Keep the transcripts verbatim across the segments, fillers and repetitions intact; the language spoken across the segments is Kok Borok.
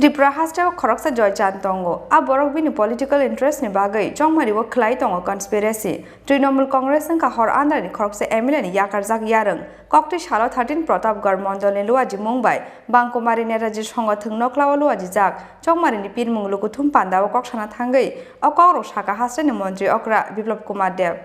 Tripura hasteo khoroksa Joy Chand tongo. A borok bini political interest ni bagwi chongmari o khlai tongo conspiracy. Trinamool Congress wngkha hor andar ni khoroksa M L A ni yakarjak yarwng. Kokti salo thirteen Pratapgarh mondol ni Luaji mung bai Bangkumari Netaji Songothwng Nokla o luajijak chongmari ni pirmung Lukuthum Panda o kok sana thangwi o kok rok saka haste ni montri okra Biplab Kumar Deb.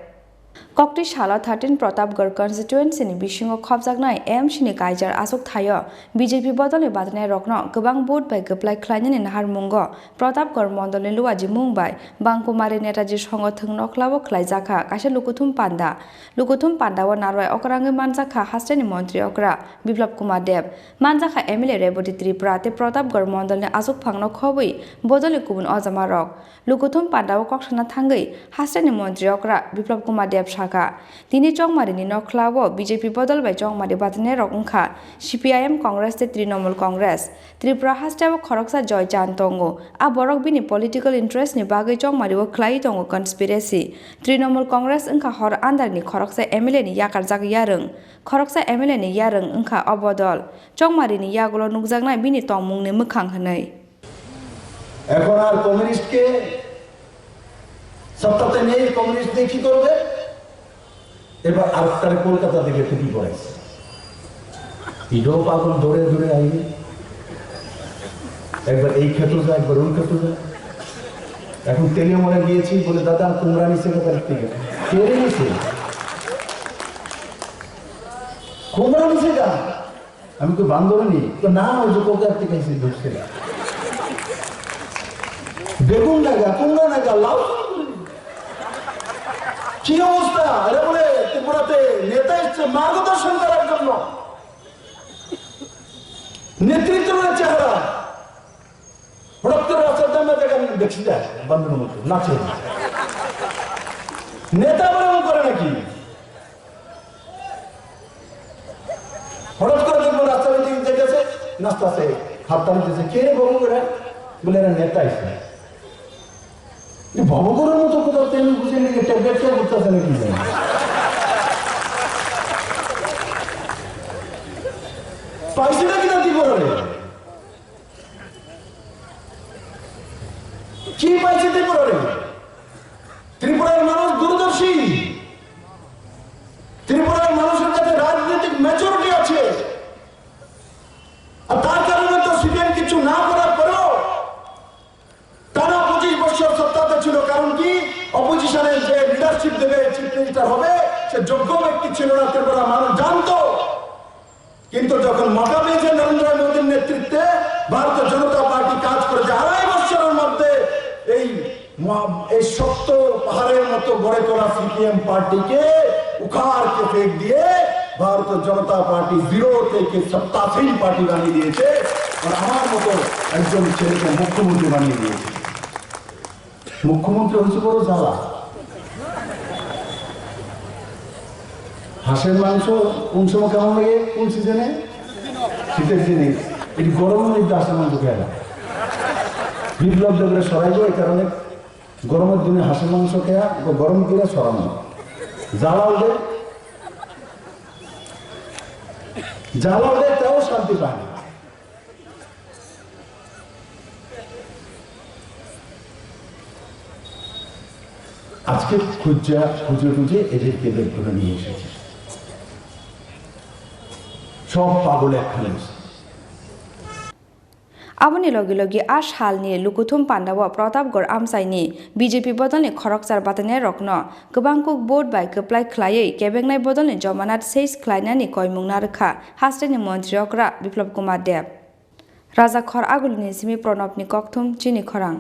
Kokti salo thirteen Pratapgarh constituency ni bisingo khopjaknai A M C ni kaijar achuk thaio B J P bodol ni batinai rokno kwbang vote bai kwplai khlainani nahar mungo Pratapgarh mondol ni Luaji mung bai Bangkumari Netaji Songothwng Nokla o khlaijakha kaisa Lukuthum Panda. Lukuthum Panda o narwai okrangwi manjakha haste ni montri okra Biplab Kumar Deb, manjakha M L A Reboti Tripura tei Pratapgarh mondol ni achuk phangno khobwi bodol ni kubun ojama rok. Lukuthum Panda o kok sana thangwi haste ni montri okra Biplab Kumar Deb saka, tini chongmari ni nokla o B J P bodol bai chongmari batinai rok wngkha C P I M Congress tei Trinamool Congress. Tripura haste o khoroksa Joy Chand tongo. A borok bini political interest ni bagwi chongmari o khlai tongo conspiracy. Trinamool Congress wngkha hor andar ni khoroksa M L A ni yakarjak yarwng. Khoroksa M L A ni yarwng wngkha o bodol. Chongmari ni yagulo nukjaknai bini tongmung ni mwkhang hwnwi. এখন আর কমিউনিস্টকে সত্তাতে নেই, কমিউনিস্ট দিয়ে কি করবে? এবার আরেকটারে কলকাতা থেকে টুপি পরাইছে। ইডো পাগল দৌড়ে দৌড়ে আইবে। একবার এই ক্ষেত্র যায়, একবার ওই ক্ষেত্র যায়। এখন তেলিয়ামুড়া গিয়েছি, বলে, "দাদা, কুমড়া নিছে কোথার থেকে?" কে রে নিছে? কুমড়া নিছে গা? আমি কই, "বান্দর নি?" তো না, ওই যে কোথার থেকে এসে ঢুকছে। বেগুন নাগা, কুমড়া নাগা, লাউ। কি অবস্থা? এরা বলে ত্রিপুরাতে নেতা এসছে মার্গদর্শন করার জন্য। নেতৃত্বের চেহারা। হঠাৎ করে রাস্তার ধারে দেখা দেখছি যায়, বান্দরের মতো নাচে। নেতা বলে মনে করে নাকি? হঠাৎ করে দেখবো রাস্তার দিকে যেতেছে, নাচতেছে, হাততালি দিতেছে। "কে রে বাবু এরা?" বলে, "এরা নেতা এসে।" এই বাবুগুলোর মতো কোথাও তেল বুঝে নিয়ে ট্যাবলেট খেয়ে ঘুরতেছে নাকি জানি। পাইছে নাকি না ত্রিপুরারে? কি পাইছে ত্রিপুরারে? ত্রিপুরার মানুষ দূরদর্শী, ত্রিপুরার মানুষের কাছে রাজনৈতিক ম্যাচুরিটি আছে। আর তার কারণে তো সিপিএম কিছু না করার পরেও টানা পঁচিশ বছর সত্তাতে ছিল। কারণ কি? অপোজিশনের যে লিডারশিপ দেবে, চিফ মিনিস্টার হবে, সে যোগ্য ব্যক্তি ছিল না, ত্রিপুরা মানুষ জানতো। কিন্তু যখন মকা পেয়েছে নরেন্দ্র মোদীর নেতৃত্বে, ভারতীয় জনতা পার্টি কাজ করেছে আড়াই বছরের মধ্যে এই মহা-, এই শক্ত পাহাড়ের মতো গড়ে তোলা সিপিএম পার্টিকে উখাড় কে ফেক দিয়ে ভারতীয় জনতা পার্টি জিরো থেকে সত্তাসীন পার্টি বানিয়ে দিয়েছে। আর আমার মতো একজন ছেলেকে মুখ্যমন্ত্রী বানিয়ে দিয়েছে। মুখ্যমন্ত্রী হয়েছে বড় জ্বালা। হাঁসের মাংস কোন সময় কেমন লাগে? কোন সিজনে? শীতের দিনে। এই গরমের মধ্যে হাঁসের মাংস খায় না। বিপ্লব দেবরে সরাইবো এই কারণে গরমের দিনে হাঁসের মাংস খেয়া, গরম করে সরানো। জ্বালা উঠে, জ্বালা উঠে, তাও শান্তি পায় না। আজকে খুঁজা, খুঁজে খুঁজে এদেরকে বের করে নিয়ে এসেছে। সব পাগল একখানে মিশে। Aboni logi logi a salni Lukuthum Pandao Pratapgarh amchaini B J P bodolni khoroksa batinai rokno kwbang kuk vote bai kwplai khlaiwi kebengnai bodolni jomanat seis khlainani koimung narwkha hasteni montri okra Biplab Kumar Deb. Rajakhor Agulini simi Pranabni kokthum chini khorang.